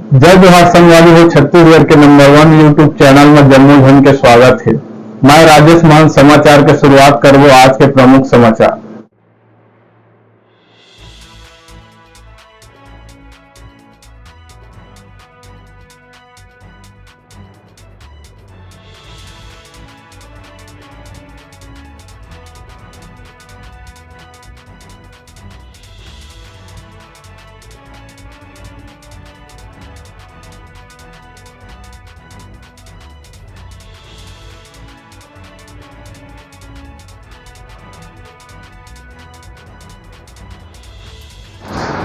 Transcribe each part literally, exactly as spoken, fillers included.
जय जोहार संगवारी हो, छत्तीसगढ़ के नंबर वन YouTube चैनल में जम्मो झन के स्वागत हे। मैं राजेश मान समाचार के शुरुआत करबो आज के प्रमुख समाचार।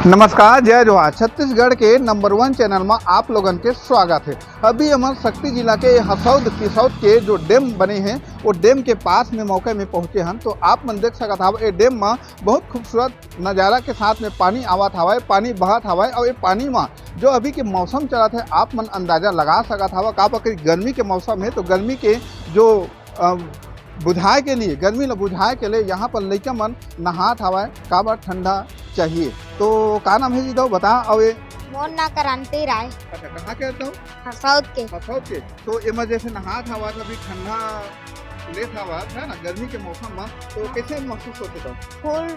नमस्कार, जय जोहार। छत्तीसगढ़ के नंबर वन चैनल में आप लोगन के स्वागत है। अभी हमर सक्ती जिला के हसौद पिसौद के जो डैम बने हैं, वो डैम के पास में मौके में पहुंचे हन। तो आप मन देख सकत हव, ये डैम में बहुत खूबसूरत नजारा के साथ में पानी आवत हवय, पानी बहत हवय। और ये पानी में जो अभी के मौसम चलत है, आप मन अंदाजा लगा सकत हव। काबर कि गर्मी के मौसम है, तो गर्मी के जो अ, बुझाए के लिए, गर्मी ल बुझाए के लिए यहाँ पर लइका मन नहात हवय, काबर ठंडा चाहिए। तो का नाम है जी, दो बता। अउ ये मोर नाम क्रांति राय। अच्छा, कहाँ के रहता हूँ? हसौद के। हसौद के। तो एमा जैसे नहात हवा, अभी ठंडा लेत हवा, है ना, गर्मी के मौसम में, तो कैसे महसूस होते तो? फुल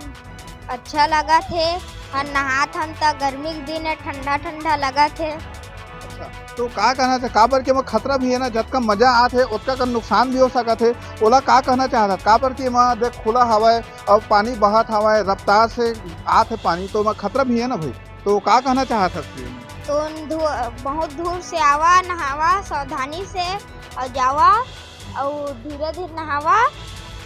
अच्छा लगत हे। और नहात हन त गर्मी के दिन है, ठंडा ठंडा लगत हे। अच्छा, तो का कहना चाह, काबर के एमा खतरा भी है ना, जतका मजा आत है, ओतका का नुकसान भी हो सकत है। ओला का कहना चाहत हस? काबर कि एमा देख, खुला हवय और पानी बहत हवय, रफ्तार से आत है पानी, तो एमा खतरा भी है ना भाई। तो का कहना चाहत हस तू? तो धु-, बहुत दूर से आवा, नहावा सावधानी से और जावा, और धीरे धीरे नहावा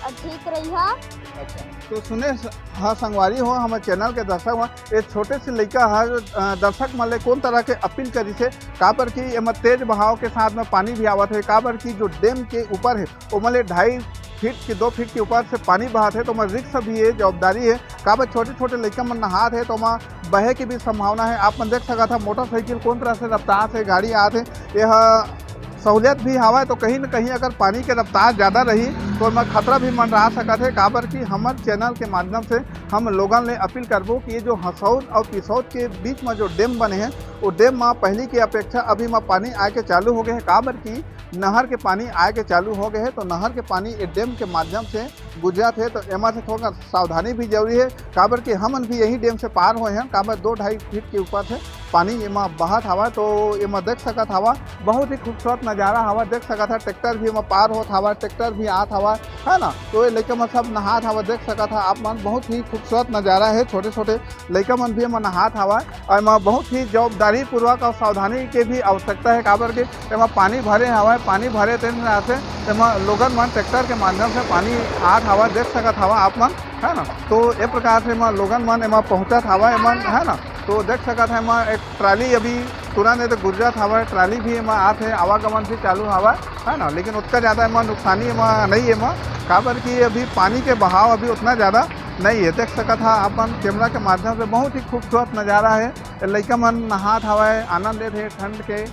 और ठीक रहिहा। अच्छा, तो सुने स-, हाँ संगवारी हो, हमर चैनल के दर्शक हो, ये छोटे से लइका ह, अ, दर्शक मन ले कौन तरह के अपील करिस हे, काबर कि एमा तेज बहाव के साथ में पानी भी आवत है, काबर कि जो डैम के ऊपर है, ओमा ले ढाई फीट के, दो फीट के ऊपर से पानी बहत है, तो ओमा रिस्क भी है, जवाबदारी है, काबर छोटे छोटे लइका मन नहात है, तो ओमा बहे के भी संभावना है। आप मन देख सकत ह, मोटरसाइकिल कौन तरह से रफ्तार से गाड़ी आत है, यह सहूलियत भी हवय, तो कहीं न कहीं अगर पानी के रफ्तार ज़्यादा रही, तो एमा खतरा भी मंडरा सकत है। काबर कि हमर चैनल के माध्यम से हम लोगन ले अपील करबो कि ये जो हसौद और पिसौद के बीच में जो डैम बने हैं, वो डैम में पहली की अपेक्षा अभी में पानी आए के चालू हो गए है, काबर कि नहर के पानी आए के चालू हो गए है, तो नहर के पानी ये डैम के माध्यम से गुजरत है, तो एमा से थोड़ा सावधानी भी जरूरी है, काबर कि हमन भी यही डैम से पार होए हैं, काबर दो ढाई फीट के ऊपर से पानी एमा बहत हवा। तो एमा देख सकत हवा, बहुत ही खूबसूरत नज़ारा हवा। देख सकत हवा, ट्रैक्टर भी एमा पार होत हवा, ट्रैक्टर भी आत हवा, है ना। तो ये लइका मन सब नहात हवा, देख सकत हवा आप मन, बहुत ही खूबसूरत नज़ारा है। छोटे छोटे लइका मन भी एमा नहात हवा और एमा बहुत ही जवाबदारी पूर्वक और सावधानी के भी आवश्यकता है, काबर के एमा पानी भरे हवय, पानी भरे तेन से एमा लोगन मन ट्रैक्टर के माध्यम से पानी आत हवा, देख सकत हवा आप मन, है ना। तो ये प्रकार से एमा लोगन मन एमा पहुँचत हवा, एमन, है ना। तो देख सकत है एमा एक ट्राली अभी तुरंत ये तो गुजरत हवा, ट्राली भी एमा आत है, आवागमन भी चालू हवा, है ना। लेकिन उतना ज़्यादा एमा नुकसानी एमा नहीं है एमा, काबर कि अभी पानी के बहाव अभी उतना ज़्यादा नहीं है। देख सकत हा आप मन कैमरा के माध्यम से, बहुत ही खूबसूरत नज़ारा है। लइका मन नहात हवय, आनंद लेत हे ठंड के,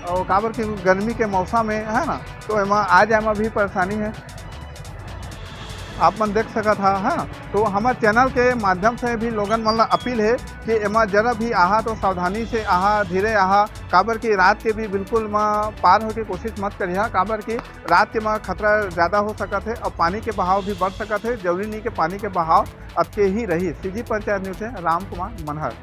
और काबर कि गर्मी के मौसम है, है ना, तो एमा आ जाए में भी परेशानी है। आप मन देख सकत हा, है ना। तो हमर चैनल के माध्यम से भी लोगन मन ला अपील है कि एमा जरा भी आहा तो सावधानी से आहा, धीरे आहा, काबर कि रात के भी बिल्कुल म पार होके कोशिश मत करिहा, काबर कि रात के म खतरा ज़्यादा हो सकत है और पानी के बहाव भी बढ़ सकत है। जरूरी नहीं कि पानी के बहाव अतके ही रही। सीजी पंचायत न्यूज़ से राम कुमार मनहर।